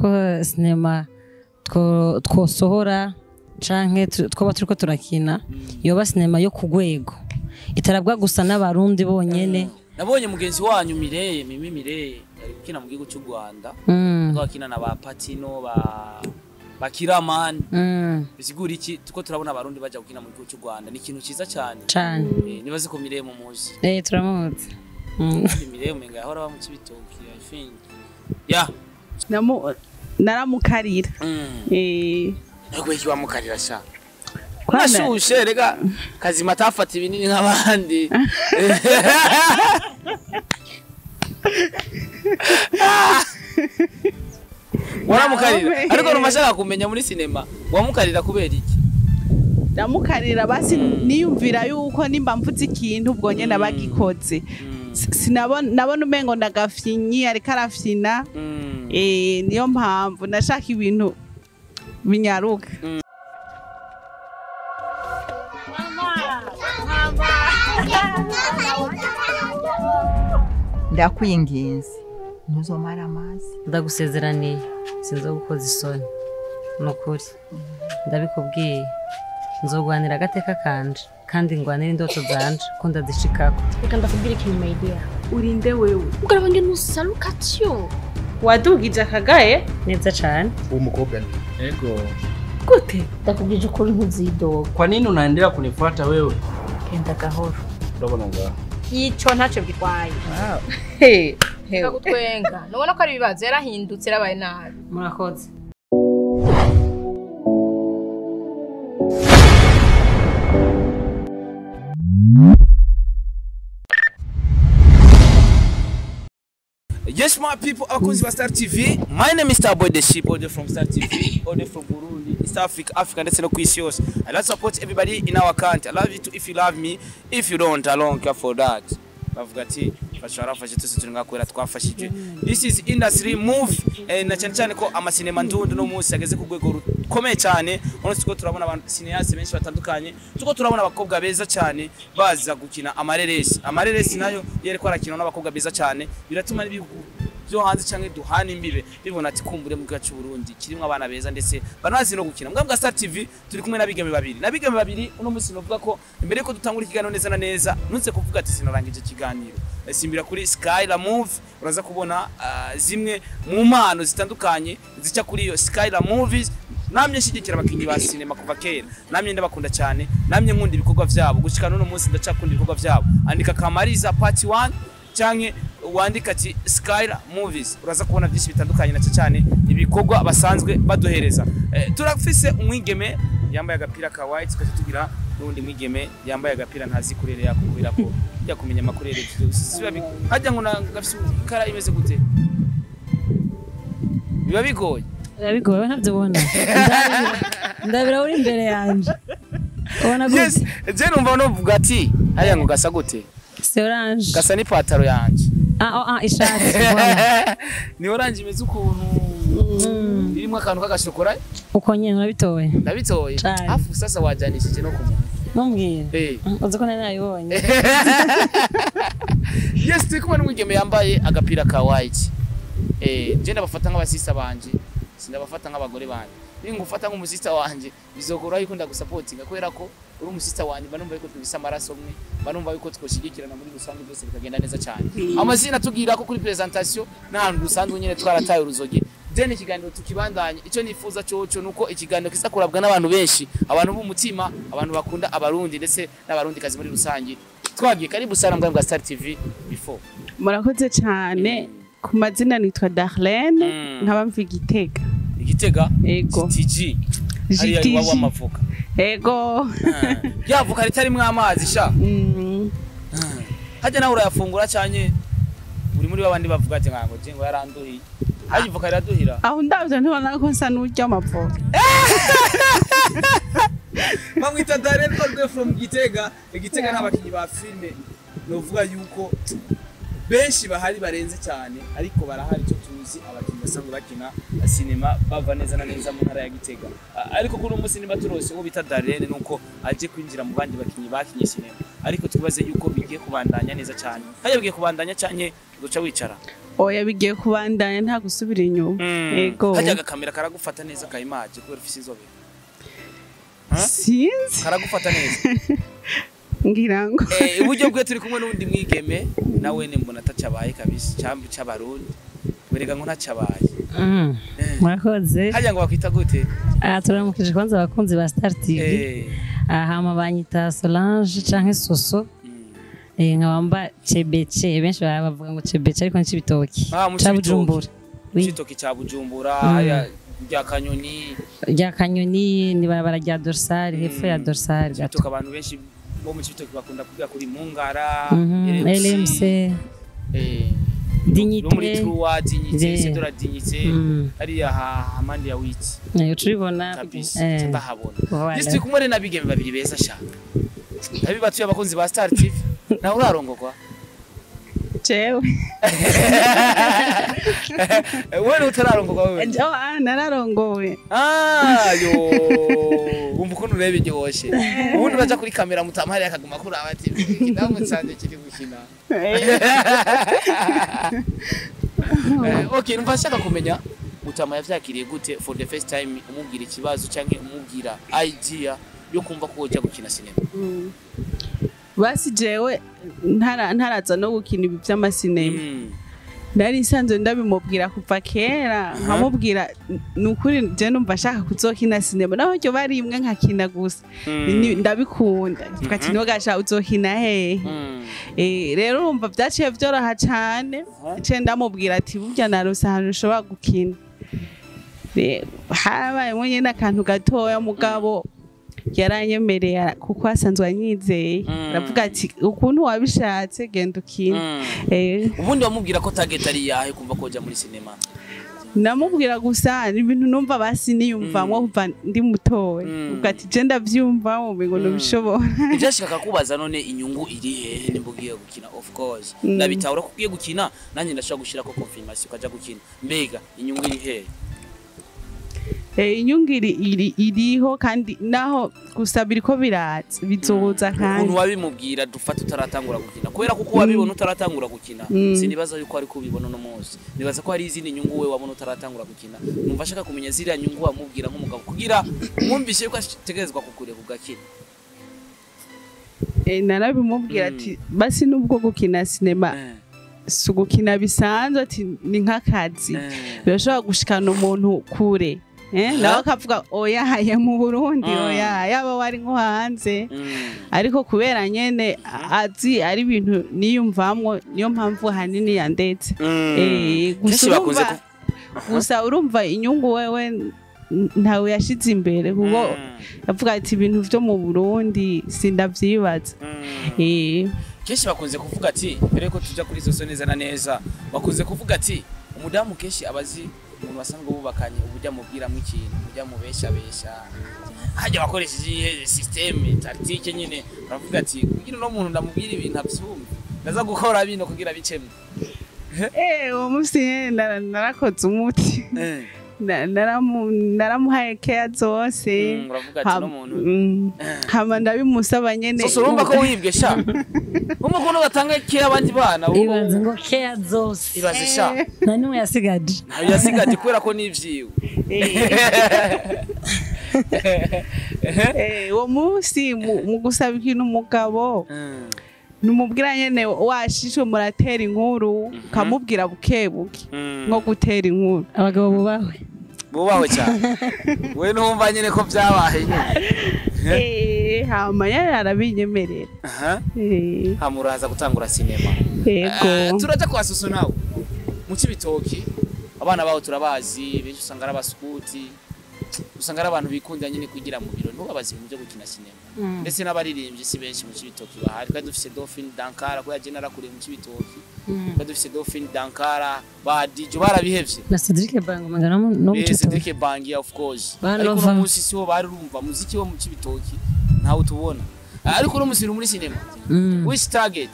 Ko sinema twosohora canke twoba turiko turakina yoba sinema yo ku rwego itarabwa gusa n'Abarundi bonyene. Nabonye mugenzi wanyu Mireye, Mimi Mireye, ari gukina mu gihugu cy'u Rwanda, ko akina na ba Patino, ba Kiramani. Bisigura iki tuko turabona Abarundi baja gukina mu gihugu cy'u Rwanda? Ni ikintu ciza cyane. Cane. Nibaze ko Mireye mumuzi. Eh, turamuzi. Mireye umenga yahora aba mu Cibitoki, I think, yeah. Naramukarira. Ntabwo iki wamukarira sha. Nashushe rega kazima atafata ibinini nk'abandi. Waramukarira ariko numashaka kumenya muri sinema wamukarira kubera iki? Ndamukarira basi niyumvira yuko nimba mvuze ikintu ubwo nyene abagikoze. Sinabona, nabona umengo ndagafyinyi ariko arafyina. Niyo mpamvu nashaka ibintu binyaruka. Ndakwinginze ntuzomara amazi. Ndagusezeraniye sinzogukoza isoni, nukuri ndabikubwiye, nzogwanira agateka kanje kandi ngwanira indoto zanje ko ndazishikako. Reka ndakubwira ikintu, my dear. Urinde wewe. Ugaraba ngene usalukatio. Wadugije akagaye. Neza cane. Uwo mukobwa ni Ego. Gute? Ndakubwije ukuri ntuzidoga. Kwa nini unaendelea kunifuata wewe? Genda gahoro. Urabona ngaho. Ico ntacyo bitwaye. He. Reka gutwenga, nubona ko ari ibibazo, yarahindutse, yarabaye nabi. Murakoze. Yes, my people, abakunzi ba Star TV. My name is Star Boy the Sheep, all the from Star TV, all the from Burundi, East Africa, Africa ndetse no ku isi yose. I love support everybody in our country. I love you too if you love me. If you don't, I don't care for that. Bavuga ati fasha warafashe, twese turi ngakwera twafashije. This is industry move, na cyane cyane ko amasinema ndundi no munsi ageze ku rwego rukomeye cyane. Uno tuko turabona abantu cinéastes benshi batandukanye. Tuko turabona abakobwa beza cyane baza gukina amareresi. Amareresi nayo yereko arakina n'abakobwa beza cyane, biratuma n'ibihugu byo hanze canke duhana imbibe bibona ati kumbure mu gihugu cy'u Burundi kirimo abana beza ndetse banazi no gukina. Mbwa bwa Star TV turi kumwe n'abigeme babiri, n'abigeme babiri uno munsi. Novuga ko imbere yuko dutangura ikiganiro neza na neza, nunze kuvuga ati sinarangije ikiganiro. Simbira kuri Skyla Move, uraza kubona zimwe mu mpano zitandukanye zica kuri iyo Skyla Movies. Namye nshyigikira abakinnyi ba sinema kuva kera, namye ndabakunda cyane, namye nkunda ibikorwa vyabo gushika n'uno munsi ndacakunda ibikorwa vyabo. Andika Kamariza Part 1 canke wandika ati Skyla Movies, uraza kubona byinshi bitandukanye na cyane ibikorwa basanzwe baduhereza. Turafise umwigeme yambaye agapira ka white, tukaca tugira n'uwundi mwigeme yambaye agapira ntazi kurere yako kubera ko yakumenya amakurere siba hajya ngo gafise kara imeze gute, biba bigoye. Birabigoye, we ntabyo ubona? Ndabira uri imbere yanje, ubona gute? Yes, je numva novuga ati hariya ngo gasa gute? C'est orange. Gasa n'ipataro yanje. Ah oh, ah, ishati, voilà. Ni orange imeze ukuntu irimo akantu k'agashokora. Uko nyene urabitoye. Ndabitoye. Cane. Afu sasa wajanishije no kumwe. Mumbwira. Uzi ko nari nabibonye. Yes, turi kumwe n'umwigeme yambaye agapira ka white. Je ndabafata nk'abasista banje, sindabafata nk'abagore banje. Ningufata nk'umusista wanje bizogora yuko ndagusapotinga kubera ko uri umusista wanje, mba numva yuko tubisa amaraso umwe, mba numva yuko twoshigikirana muri rusange, byose bikagenda neza cyane. Amazina tubwira ko kuri presentation n'ahantu dusanzwe nyine twarataye uruzogi. Then ikiganiro tukibandanye. Icyo nifuza cyoco nuko ikiganiro kiza kurabwa n'abantu benshi, abantu b'umutima, abantu bakunda Abarundi ndetse n'Abarundi kazi muri rusange. Twagiye, karibu sana mbwa bwa Star TV before. Murakoze cyane. Ku mazina nitwa Darlene, nkaba mva Igitega. Igitega. Ego. GTG hariya GTG. iwabo w'amavuka. Ego. Yavuka ritarimwo amazi sha. Hajya nawe urayafungura cyane uri muri babandi bavuga ati ngango je ngo yaranduhiye, hajya ivoka riraduhira. Aho ndabyo ntibona ko nsa n'urya amavoka. Bamwita Darren all from Gitega. Gitega n'abakinyi ba filme novuga yuko benshi bahari barenze cyane, ariko barahari icyo tuzi abakinyi basanzwe bakina sinema bava neza na neza mu ntara ya Gitega. Ariko kuri uyu munsi niba turose uwo bita Darren nuko aje kwinjira mu bandi bakinyi bakinye sinema, ariko twibaze yuko bigiye kubandanya neza cyane. Hajya bigiye kubandanya cyane, uzoca wicara. Oya, bigiye kubandanya, nta gusubira inyuma. Ego. Hajya agakamera karagufata neza ka image kubera ufise inzobe? Sinzi. Karagufata neza? Ngira ngo. Iburyo bwe turi kumwe n'undi mwigeme, nawe ni mbona atacabaye kabisa, cyambi c'abarundi werega ngo ntacabaye. Murakoze. Hajya ngo bakwita gute? Ah, turamukije kwanza abakunzi ba Star TV. Hama banyita Solange canke Soso. Nkaba mba Cebece, benshi bavuga ngo Cebece ariko ni Cibitoki. Ah, mu Ca Cibitoki. Bujumbura. Oui. Cibitoki ca Bujumbura, haya rya Kanyoni? Rya Kanyoni, ni barabara rya Dorsal, hepfo ya Dorsal gato. Cibitoki, abantu benshi bo mu Cibitoki bakunda kuvuga kuri Mungara, LMC. Dignité. No muri Truwa Dignité. C'est de la Dignité. Hariya hamandi ya witi. Nayo turibona. Kabisa. Ndahabona. Voilà. Yes, turi kumwe rero n'abigeme babiri beza sha, ndabibatuye abakunzi ba Star TV. Nawe urarongogwa? Jewe? Wewe utararongogwa wewe? Oh, ah, nararongowe. Ah, yo, wumva ukuntu ureba iryoshe, ubundi uraja kuri kamera mutamahari akaguma kuraba ati ikidamu canje kiri gukina. Okay, numva nshaka kumenya Mutama yavyakiriye gute for the first time umubwira ikibazo canke umubwira idea yo kumva ko woja gukina sinema. Basi jewe ntaraza no gukina ibi by'amasinema, nari nsanzwe ndabimubwira kuva kera, nkamubwira ni ukuri je numva nshaka kuzokina sinema, naho ryo bari imwe nkakina gusa. Ndabikunda. Mvuga ati "Ntugasha uzokina hehe?" Rero urumva byaciye byoroha cane, ce ndamubwira ati burya narose ahantu ushobora gukina. Habayemo nyene akantu gatoya, mugabo yaranyemereye kuko asanzwe anyizeye. Aravuga ati ukuntu wabishatse genda ukine. Ubundi wamubwira ko target ari yahe kumva ko woja muri sinema? Namubwira gusa ni ibintu numva basi niyumvamwo kuva ndi mutoya. Ubwo ati je ndavyumvamwo ngo ntubishobora. Ivyashika kubaza none inyungu iri hehe nimba ugiye gukina? Of course ndabitahura ko ugiye gukina, nanjye ndashobora gushirako confirmation ukaja gukina. Mbega inyungu iri hehe? Inyungu iriho kandi naho gusa biriko biraza, bizoza kandi. Ukuntu wabimubwira, dufata utaratangura gukina, kubera kuko wabibona utaratangura gukina, sinibaza yuko ari kubibona uno munsi. Nibaza ko hari izindi nyungu we wabona utaratangura gukina. Numva ashaka kumenya ziriya nyungu wamubwira nk'umugabo kugira mwumvishe yuko ategerezwa kukureka ugakina. Narabimubwira ati basi nubwo gukina sinema si ugukina bisanzwe, ati ni nk'akazi, birashobora gushikana umuntu kure. Nawe akavuga oya, haye mu Burundi, oya yaba wari nko hanze. Ariko kubera nyene azi ari ibintu niyumvamwo, niyo mpamvu hanini yandetse. Gusa Kenshi bakunze gusa urumva inyungu wewe ntawe yashize imbere, kuko avuga ati ibintu vyo mu Burundi sindavyibaza. Kenshi bakunze kuvuga ati, mbere yuko tuja kuri zoso neza na neza, bakunze kuvuga ati umudamu kenshi abazi umuntu basanzwe bubakanye uburyo amubwiramo ikintu, uburyo amubeshabesha, hajya bakoresheje iyihe système tactique nyine, baravuga ati kugira uno muntu ndamubwira ibintu abyumve ndaza gukora bino kugira bicemo. Uwo munsi nyene narakoze umuti. Naramuhaye keya zose. Uravuga ati uno muntu Hama ndabimusaba nyene. Sose, urumva ko wibwe sha, urumva ko batanga keya abandi bana Ibaze ngo keya zose. Ibaze sha. Nta n'umwe yasigaje. Ntayo yasigaje kubera ko n'ivyiwe. Uwo munsi mu gusaba ikintu umugabo, numubwira nyene washishwe muratera inkuru, ukamubwira buke buke, nko gutera inkuru. Abagabo bubahwe. Bubahwe cyane. We numva nyine ko byabaye nyine. Hama yari arabinyemerera. Aha. Hamuraza gutangura sinema. Yego. Turaja kwa Soso nawe mu Cibitoki, abana baho turabazi, benshi usanga ari abasukuti, usanga ari abantu bikunda nyine kugira mu biro, ntubabaze ibintu byo gukina sinema. Ndetse n'abaririmbyi si benshi mu Cibitoki bahari. Twari dufise Dolphin Dankara, ko yaje narakuriye mu Cibitoki. Twari dufise Dolphin Dankara, ba DJ barabihevye. Na Cedric Bango mangana no mu Cibitoke. Cedric Bangi, of course. Ba Ariko Nova. uno munsi siho bari. Urumva muziki wo mu Cibitoki ntawe tubona. Ariko uno munsi uri muri sinema, which target?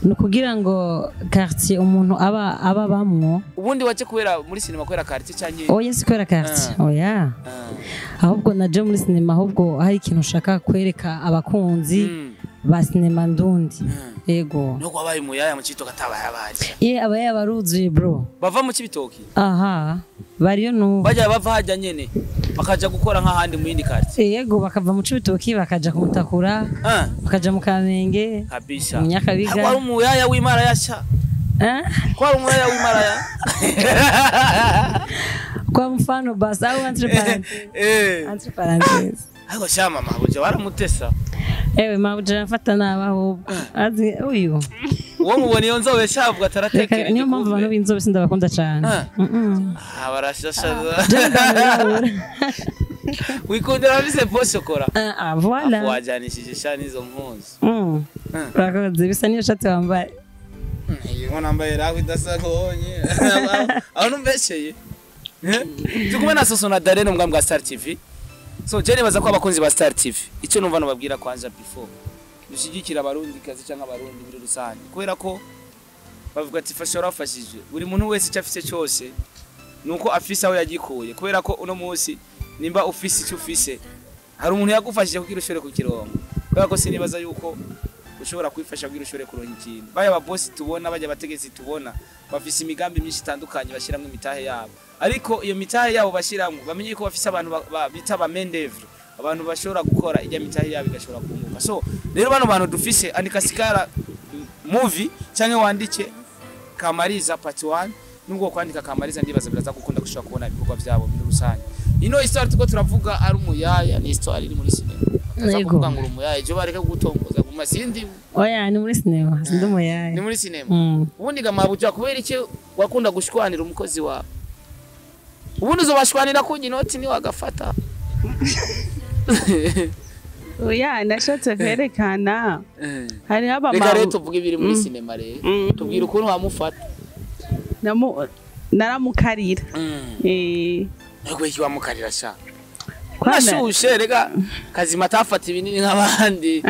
Ni ukugira ngo quartier umuntu aba abamwo. Ubundi waje kubera muri sinema kubera quartier canke? Oya, si kubera quartier, oya. Ahubwo naje muri sinema ahubwo hari ikintu ushaka kwereka abakunzi ba sinema ndundi. Yego. Nuko wabaye umuyaya mu Cibitoke atabaye abaje. Ye, aba yabaruzuye bro. Bava mu Cibitoke? Aha bariyo nubu. Bajya bava hajya nyene bakaja gukora nk'ahandi mu yindi quartier? Yego, bakava mu Cibitoki bakaja kumutakura, bakaja mu Kamenge. Kabisa. Mu Nyakabiga. Ko ari umuyaya w'imara yasha. Eh? Ko ari umuyaya w'imara ya. Kwa mfano basi au entre parenthèses. Entre parenthèses. Ariko sha mama buja waramutesa. Ewe, mabuja mfata nabi ahubwo. Azi uyu. Uwo mubona iyo nzobe shavuga Reka, ataratekera. niyo mpamvu abantu b'inzobe sindabakunda cane. Ah, barashasha. Jewe ndabirabura. Wikundira abise poshokora. Ah, ah, voilà. Wajanishije sha n'izo mpuzu. Urakoze, bisa niyo shati wambaye. Iyo nambaye raho idasa nkonye. Aho numbesheye. Turi kumwe na Soso na Darene mu bwa Star TV. So je nibaza ko abakunzi ba Star TV icyo numva nobabwira kwanza before dushyigikira abarundi kazi cyangwa abarundi muri rusange, kubera ko bavuga ati fasha warafashije. Buri muntu wese icyo afise cyose nuko afise aho yagikuye, kubera ko uno munsi nimba ufise icyo ufise hari umuntu yagufashije kugira ushobore kukironka, kubera ko sinibaza yuko ushobora kwifasha kugira ushobore kuronka ikintu. Baya ababosi tubona, bajya abategetsi tubona, bafise imigambi myinshi itandukanye bashiramwo imitahe yabo, ariko iyo mitahe yabo bashiramwo bamenye ko bafise abantu bita ba main d'oeuvre, abantu bashobora gukora ijya mitahe yabo igashobora kunguka. So rero bano bantu dufise, andika Sigara movie cyangwa wandike Kamariza part 1. Nubwo kwandika Kamariza ndibaza biraza gukunda gushobora kubona ibikorwa byabo muri rusange. Ino histoire tuko turavuga ari umuyaya, ni histoire iri muri sinema. Bakaza Yego. kuvuga ngo uri umuyaya, ejo bareke kugutongoza guma sindi. Oya, ni muri sinema, sindi umuyaya. Ni muri sinema. Ubundi gamabuja kubera iki wakunda gushwanira umukozi wawe? Ubundi uzobashwanira kunye inoti ni wagafata. Oya, nashatse kwerekana hariho Reka rero abamama. tuvuge ibiri muri sinema rero. Tubwire ukuntu wamufata. Naramukarira. Ariko iki wamukarira sha? Kwana- Nashushe rega kazima atafata ibinini nk'abandi.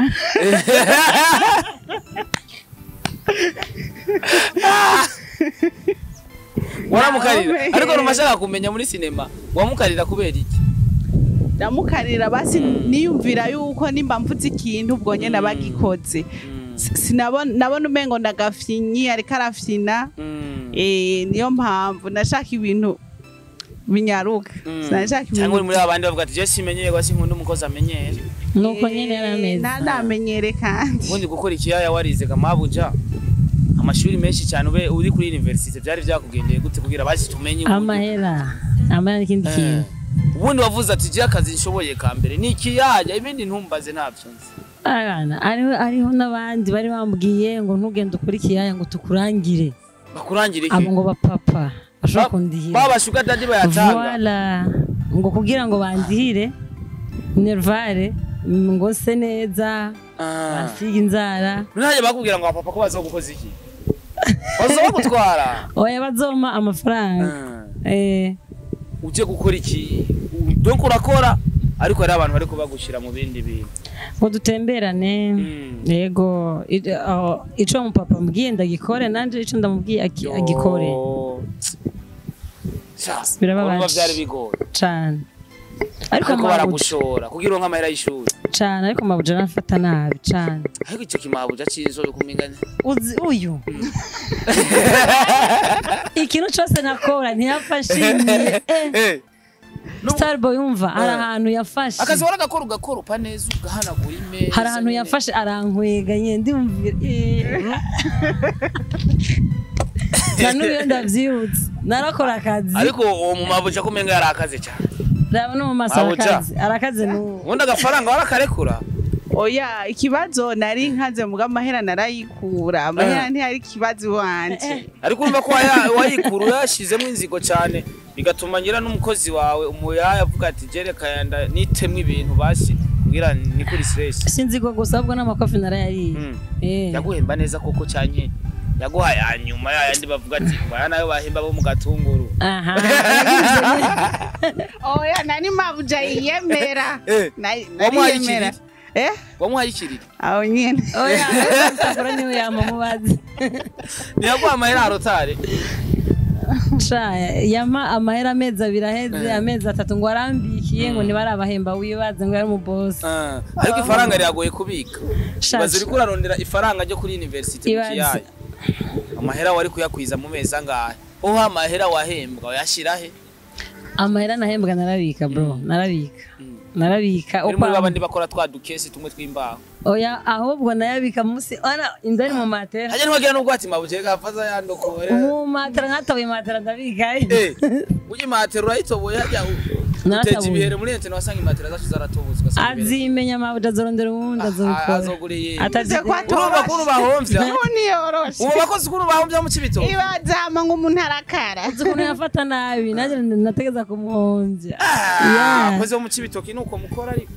Waramukarira. Nawe. Ariko numashaka kumenya muri sinema wamukarira kubera iki? Ndamukarira basi niyumvira yuko nimba mvuze ikintu ubwo nyene abagikoze. Nabona umengo ndagafyinyi ariko arafyina. Niyo mpamvu nashaka ibintu binyaruka, sinashaka Cyangwa uri ibintu. muri abandi bavuga ati je simenyere kwa sinkunda umukozi amenyere. Nuko nyene yari ameze. Ntanamenyere kandi. Ubundi gukora ikiyaya warize kamabuja amashuri menshi cyane, ube uri kuri university byari byakugendeye gute kugira basi tumenye uburyo? Amahera, amahera n'ikindi kintu. Ubundi wavuze ati je akazi nshoboye ka mbere ni ikiyaya, ibindi ntumbaze ntabyo nzi. Abana ariho n'abandi bari bambwiye ngo ntugende ukore ikiyaya ngo tukurangire. Bakurangire iki? Abo ngo bapapa bashobora kundihira. Baba sugar daddy bayatanga. Voilà, ngo kugira ngo bandihire nervare, ngo nse neza, bansiga inzara. Ntajya bakubwira ngo papa ko bazogukoza iki, bazogutwara? Oya, bazoma amafaranga. Uje gukora iki? Donc urakora ariko hari abantu bariko bagushira mu bindi bintu. Ngo dutemberane. Yego, ico mupapa mbwiye ndagikore, nanje ico ndamubwiye agikore. Yo. Sha, Birababaje. urumva byari bigoye. Cane, ariko Ariko mabuja baragushora kugira uronke amahera y'ishuri. Cane, ariko mabuja aramfata nabi cane. Ariko ico kimabuja c'inzobe kumingana. Uzi uyu ikintu cose nakora ntiyafashimye. Starboy, yumva hari ahantu yafashe. Akazi waragakora ugakoropa neza ugahanagura imeza. Hari ahantu Nyene. yafashe arankwega nyine ndumvira. Na n'ubu iyo ndavyibutse narakora akazi. Ariko uwo mu mabuja kumenga yarakaze cyane. Raba no mu maso. Mabuja. Arakaze, arakaze n'ubu. Ubundi agafaranga warakarekura. Oya, ikibazo nari nkaze muga amahera narayikura, amahera ntiyari ikibazo iwanje. Ariko urumva ko wayikura uyashizemo inzigo cyane bigatuma ngira n'umukozi wawe umuyaya avuga ati jereka yanda nitemwe ibintu basi kugira ni kuri stress. Sinzi ko gusa ahubwo n'amakofi narayariye. Yaguhemba neza koko cyane? Yaguhaye hanyuma yayandi bavuga ati baya nayo bahemba bo mu gatunguru? Aha. Oya, nani mabuja yiyemera. Wamuhaye Nariyemera. ikiriri? Wamuhaye ikiriri? Aho nyene. Oya, Musakura niwe yamubaza. Ntiyaguha amahera arotare? Sha, yama amahera amezi 2 aheze, amezi 3 ngo arambikiye ngo ntibarabahemba, wibaze ngo yari umubosi. Ariko ifaranga riragoye kubika. Sha, Baza uriko urarondera ifaranga ryo kuri university mu Ibaze. kiyaya. Amahera wari kuyakwiza mu mezi angahe? Oho amahera wahembwa wayashira he? Amahera nahembwa narabika bro, narabika. Narabika Uri muri uko babandi bakora twa dukesi tumwe tw'imbaho. Oya, ahubwo nayabika musi ona indani mu matera. Hajya ntiwagira n'ubwo ati mabuje gafaza yandokore. Mu matera nkatabuye matera ndabika. Ujye matera urayitoboye hajya Naratabuye. uteje ibihere muri ente wasanga imatera zacu zaratobozwa ugasanga ibihere. Azimenya amabuja azorondera uwundi azobikora. Azoguriye. Atazi Uze kwa Urumva ko urubahomvya. Ubu niyoroshe. Ubu bakozi ko urubahomvya mu Cibitoke. Ibazama ngo umuntu arakara. Uzi ukuntu yafata nabi, nanjye nategeza kumuhomvya. Yeah. Abakozi bo mu Cibitoke nuko mukora ariko.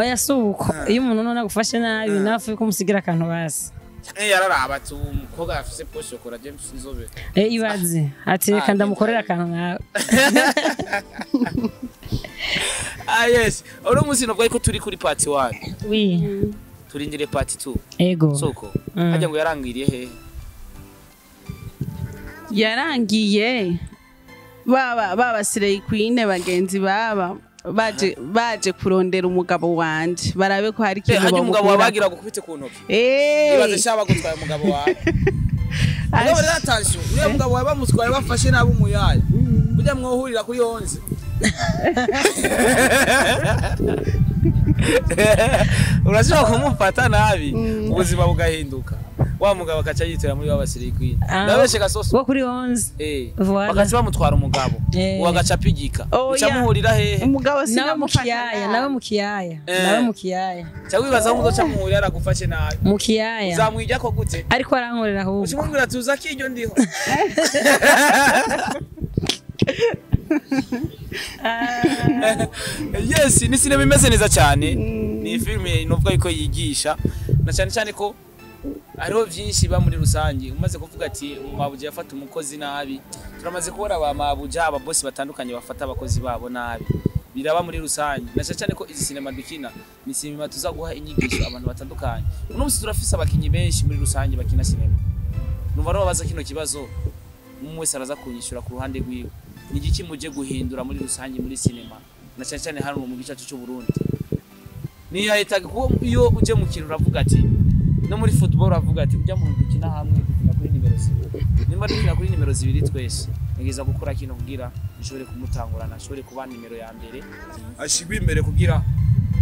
Oya si uko, iyo umuntu none agufashe nabi nawe afuye kumusigira akantu basi. Yararaba ati uwo mukobwa afise poche shokora James Inzobe. Ibaze ati reka ndamukorera akantu nkawe. Yes. Uno munsi novuga ko turi kuri part 1. Oui. Turindire part 2. Ego. Soko. Hajya ngo yarangiriye hehe? Yarangiye baba Slay Queen bagenzi baba baje kurondera umugabo wanje barabe ko hari ikintu Hajya umugabo bamukura. wabagira gukubite ku ntoki. Ibaze sha bagutwaye umugabo wawe. Mugabo rero attention, uriya mugabo wawe bamutwaye bafashe nabi umuyaya. Burya mwohurira kuri 11. Urashobora kumufata nabi ubuzima bugahinduka. Wa mugabo akaca yitera muri baba Slay Queen. Ndabeshe gasoso. Wo kuri 11. Voilà. Bagaca bamutwara umugabo. Uwo agaca apigika. Uca muhurira hehe? Umugabo Nawe mu sinamufata. kiyaya, nawe mu kiyaya, nawe mu kiyaya. Cyangwa wibaza ngo uzoca muhurira aragufashe nabi. Mu kiyaya. Uzamwijya ko gute? Ariko arankorera ahubwo. Ucimubwira tuza kiryo ndiho. Yes, ni sinema imeze neza cyane. Ni filme novuga yuko yigisha na cyane cyane ko hariho byinshi ba muri rusange. Umaze kuvuga ati mabuja yafata umukozi nabi, turamaze kubona ba mabuja aba boss batandukanye bafata abakozi babo nabi, biraba muri rusange. Na cyane cyane ko izi sinema dukina ni sinema tuza guha inyigisho abantu batandukanye. Uno munsi turafise abakinyi benshi muri rusange bakina sinema. Numva rero babaza kino kibazo, umwe wese araza kunyishura ku ruhande rwiwe. Ni igiki muje guhindura muri rusange muri sinema na cyane cyane hano mu gice cy'u Burundi? Ni yahitaga kuko iyo uje mu kintu uravuga ati no muri football uravuga ati ujya mu dukina hamwe dukina kuri nimero 2. Nimba dukina kuri nimero 2 twese nigeza gukora kino kugira nshobore kumutangurana, nshobore kuba nimero ya mbere ashigwe imbere kugira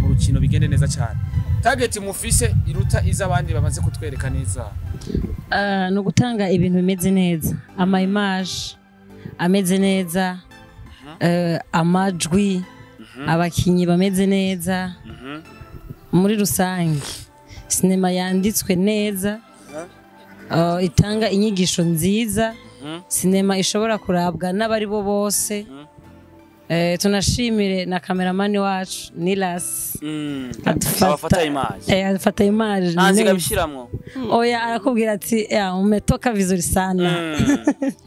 mu rukino bigende neza cyane. Target mufise iruta izabandi bamaze kutwereka neza. No gutanga ibintu bimeze neza, ama image ameze neza, amajwi, abakinyi bameze neza. Muri rusange sinema yanditswe neza, itanga inyigisho nziza, sinema ishobora kurabwa n'abari bo bose. Tunashimire na kameramani wacu Nilas. Abafata image. Afata image. Nanzi gabishiramwo. Oya arakubwira ati umetoka vizuri sana.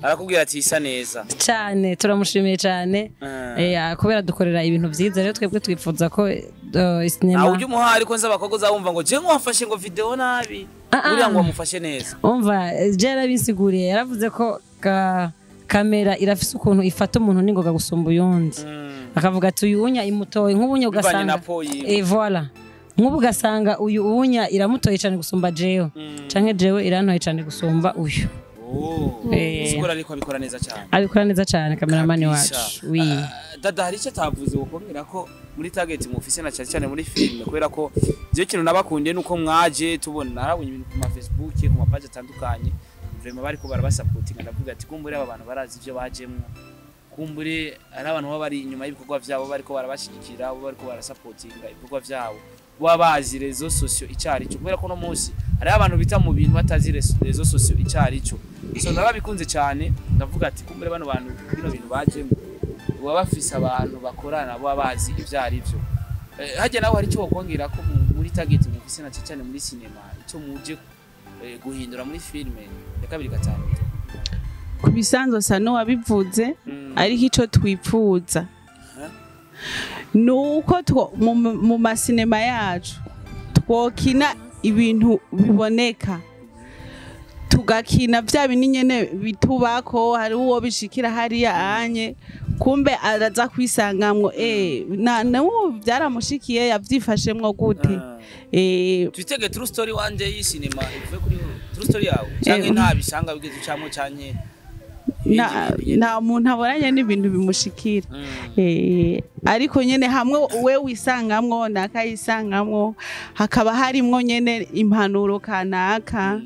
Arakubwira ati isa neza. Cyane turamushimiye cyane. Kubera dukorera ibintu byiza rero twebwe twifuza ko sinema. Ujye umuha ariko nza abakobwa uzabumva ngo je nkwafashe ngo video nabi. Uriya ngo amufashe neza. Umva je yarabisiguriye yaravuze ko kamera irafise ukuntu ifata umuntu ningoga gusumba uyundi. Akavuga ati uyu unya imutoye nk'ubunya ugasanga voilà. Nk'ubu ugasanga uyu unya iramutoye cyane gusumba jewe. Canke jewe irantoye cyane gusumba uyu. Sigura ariko abikora neza cyane. Abikora neza cyane kameramani wacu. Oui. Dada hari icyo atavuze ukongera ko muri target mufise na cyane cyane muri film kubera ko je kintu nabakundiye nuko mwaje tubona narabonye ibintu ku ma Facebook ku ma page atandukanye. Vraiment bariko barabasapotinga ndavuga ati kumbure aba bantu barazi ivyo bajemwo, kumbure ari abantu baba bari inyuma y'ibikorwa vyabo bariko barabashigikira, bo bariko barasapotinga ibikorwa vyabo, baba bazi réseaux sociaux icari cyo, kubera ko no munsi hari abantu bita mu bintu batazi réseaux sociaux icari cyo. So narabikunze cyane ndavuga ati kumbure bano bantu bino bintu bajemwo baba bafise abantu bakorana baba bazi ivyo ari byo. Hajya nawe hari icyo wokongera ko muri target mufise na cyane muri cinema ico muje guhindura muri filme ya kabiri gatanu? Ku bisanzwe sa no wabivuze, ariko ico twipfuza nuko mu masinema yacu Twokina ibintu biboneka, tugakina vya bindi nyene bitubako. Hari uwo bishikira hariya anye kumbe araza kwisangamwo, na nawe byaramushikiye, yavyifashemwo gute? Twitege true story wanje y'isinema ivuye kuri true story yawe, canke nta bishanga bigeze ucamwo, canke Nta muntu aboranye n'ibintu bimushikira. Ariko nyene hamwe we wisangamwo nakayisangamwo, hakaba harimwo nyene impanuro kanaka,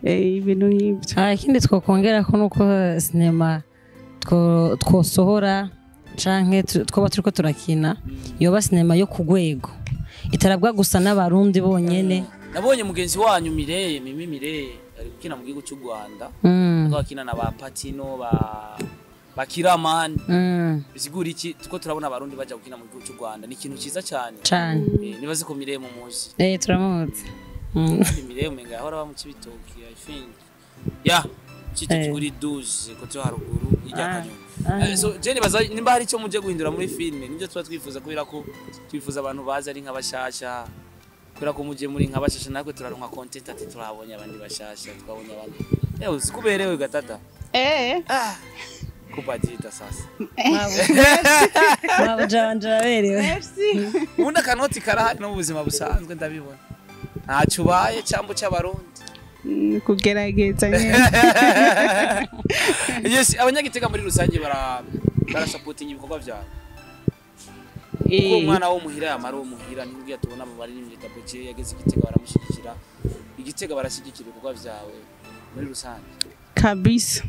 ibintu nk'ibyo. Ikindi twokongera ko nuko sinema twosohora canke twoba turiko turakina yoba sinema yo ku rwego, itarabwa gusa n'Abarundi bonyene. Nabonye mugenzi wanyu Mireye, Mimi Mireye, ari gukina mu gihugu cy'u Rwanda, akina na ba Patino, ba Bakiramani. Bisigura iki tuko turabona Abarundi baja gukina mu gihugu cy'u Rwanda? Ni ikintu ciza cyane. Cane. Nibaze ko Mireye mumuzi. Turamuzi. Mireye umenga yahora aba mu Cibitoki, I think, ya Cibitoki kuri 12 ko cyo haruguru y'irya Kanyoni. So je nibaza nimba hari icyo muje guhindura muri filme, nibyo tuba twifuza, kubera ko twifuza abantu baza ari nk'abashasha, kubera ko muje muri nk'abashasha natwe turaronka content ati turabonye abandi bashasha, twabonye abandi. Uzi kuberewe gatata. Kubadita sasa. Mabuja wanje araberewe. Merci. Ubundi akanoti karahari no mu buzima busanzwe ndabibona. Ntacyo ubaye cyambo cy'Abarundi. Kugerageza nyene. Yes, abanyagitega muri rusange barasupportinga ibikorwa byawe. Kuko umwana wo muhira yamara uwo muhira ntibwiye tubona abo baririmbyi Taboje yageze Igitega baramushyigikira. Igitega barashyigikira ibikorwa byawe muri rusange. Kabisa.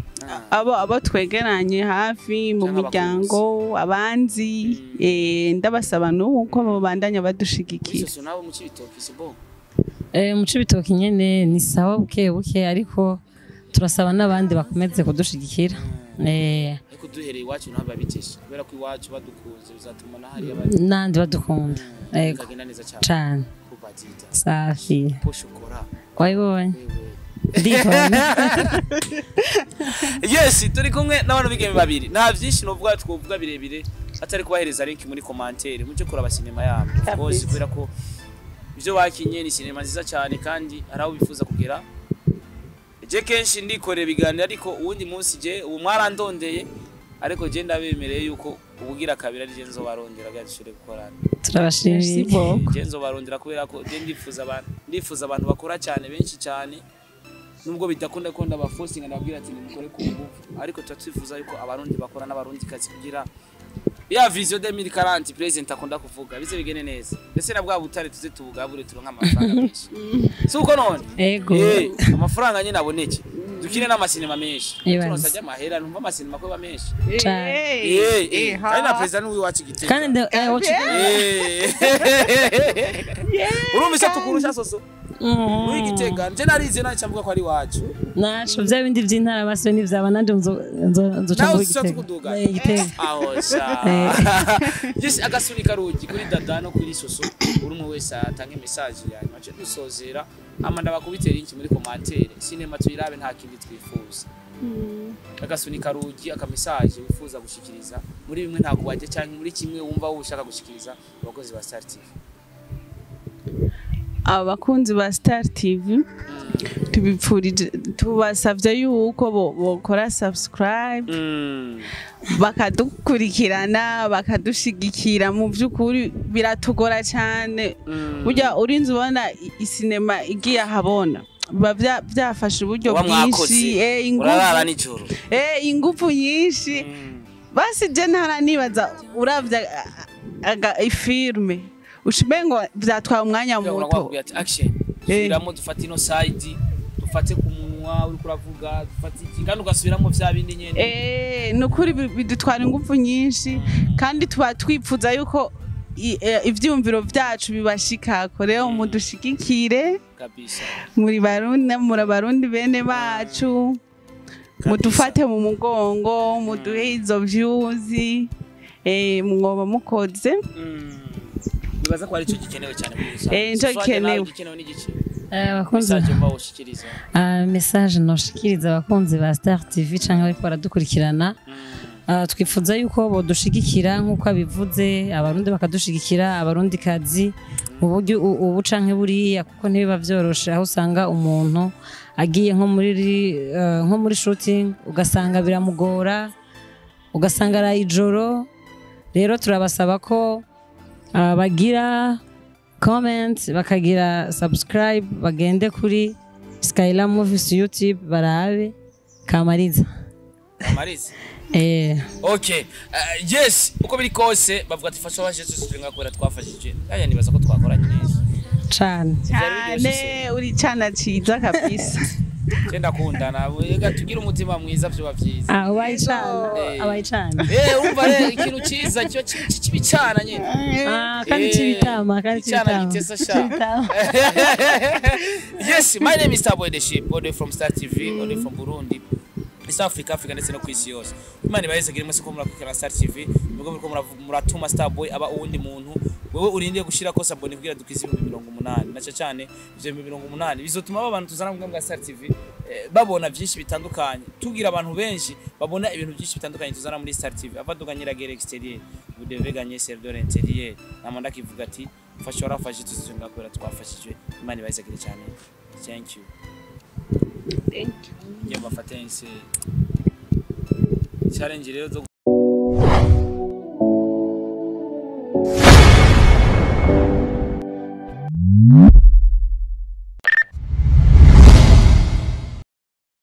Abo twegeranye hafi mu Canke miryango, abanzi, ndabasaba nuko babandanya badushigikira. Soso nabo mu Cibitoki c'est bon. Mu Cibitoki nyene ni sawa buke buke, ariko turasaba n'abandi bakomeze kudushigikira. Ariko duhereye iwacu naho babitesha, kubera ko iwacu badukunze bizatuma na hariya bari N'andi badukunda. Yego. Bizagenda neza cyane. Cane. Kubadita. Safi. Poshokora. Wayibonye. Wewe. Ndibona. Yes, turi kumwe n'abantu bigeme babiri. Nta byinshi novuga twovuga birebire atari kubahereza link muri commentaire muje kuraba sinema yabo. Of course, kubera ko ibyo bakinye ni sinema nziza cyane kandi hari aho bifuza kugera. Je kenshi ndikorera ibiganiro, ariko uwundi munsi je ubu mwarandondeye, ariko je ndabemereye yuko ubugira kabiri ari je nzobarondera kugira dushobore gukorana. Turabashimiye. Merci beaucoup. Je nzobarondera kubera ko je ndifuza abantu bakora cyane, benshi cyane, nubwo bidakunda ko ndabaforcinga ndababwira ati nimukore ku ngufu, ariko tuba twifuza yuko Abarundi bakora n'Abarundi kazi kugira ya vision 2040 president akunda kuvuga bize bigene neza, ndetse na bwa butare tuze tubugabure turonka amafaranga menshi, si uko none? Ego. Amafaranga nyine aboneke dukine n'amasinema menshi. Ibanze. Turonsa amahera numva amasinema ko aba menshi. Cane. Kandi na president w'iwacu Igitega. Kandi Urumvise tukurusha Soso muri Gitega, nje narize nanje mvuga ko ari iwacu. Naco vya bindi vy'intara basi n'ivyaba nanje nzoca Nawe muri uzoca Gitega. tukuduga. Gitega. Aho sha. Yes, agasunika rugi kuri Dada no kuri Soso, uri umwe wese atange message yanyuma cyo dusozera, ama ndabakubitera inki muri commentaire, sinema tuyirabe nta kindi twifuza. Agasunika rugi, aka message wifuza gushikiriza muri bimwe ntago waje, cyangwa muri kimwe wumva wowe ushaka gushikiriza abakozi ba Star TV. Abakunzi ba Star TV, tubipfurije, tubasavye yuko bokora subscribe, bakadukurikirana, bakadushigikira. Mu by'ukuri biratugora cyane, burya urinze ubona isinema igiye ahabona biba byafashe uburyo Uba bwinshi, mwakoze urarara nijoro. Ingufu nyinshi. Basi je ntaranibaza uravye ifilme ushimengo vyatwaye umwanya muto. Urakubwira ati action, subiramo, dufate ino side, dufate ku munwa uriko uravuga, dufate iki, kandi ugasubiramo vya bindi nyene. Nukuri bidutwara ingufu nyinshi, kandi tuba twipfuza yuko ivyiyumviro vyacu bibashikako. Rero mudushigikire. Kabisa. Muri Barundi, muri Abarundi bene bacu, mudufate mu mugongo, muduhe izo views, mwoba mukoze. Nibaza ko ari cyo gikenewe cyane muri rusange. Nico Soso wanjye nawe gikenewe. Gikenewe n'igice. Abakunzi Message mba ushikiriza. Message noshikiriza abakunzi ba Star TV canke bariko baradukurikirana. Twifuza yuko bodushigikira nk'uko abivuze, Abarundi bakadushigikira, Abarundi kazi mu buryo ubu canke buriya, kuko ntibiba vyoroshe aho usanga umuntu agiye nko muri shooting ugasanga biramugora, ugasanga araye ijoro. Rero turabasaba ko bagira comment, bakagira subscribe, bagende kuri Skyla Movies YouTube barabe Kamariza. Kamariza. Okay, yes, uko biri kose bavuga ati fasha waje twese turi ngakora twafashije. Aya nibaza ko twakoranye neza. Cane. Cyane, uri cana ciza kabisa. Je ndakunda nawe, ega tugira umutima mwiza vyoba vyiza. Ah, ubaye cane, abaye cane. Urumva rero ikintu ciza cyo kibicana nyene. Ah, kandi cibitama, kandi Icana cibitama. gitesa sha. Cibitama. Yes, my name is Starboy the Ship, all the way from Star TV, all the way from Burundi, East Africa, Africa ndetse no kwisi yose. Imana ibahezagire mwese ko murakurikirana Star TV, mwebwe muriko muratuma Starboy aba uwundi muntu. Wewe urindiye gushira ko s'abonner kugira dukize 80,000, na cyane ivyo 80,000 bizotuma aba bantu tuzana mu bwa Star TV babona byinshi bitandukanye, tugira abantu benshi babona ibintu byinshi bitandukanye tuzana muri Star TV. Avant de gagner la guerre extérieure, vous devez gagner celle de l'intérieur. Namanda kivuga ati fasha warafashe tuzizunga kubera twafashijwe. Imana ibahezagire cyane. Thank you. Thank you. Ngiye mbafate nse challenge rero zo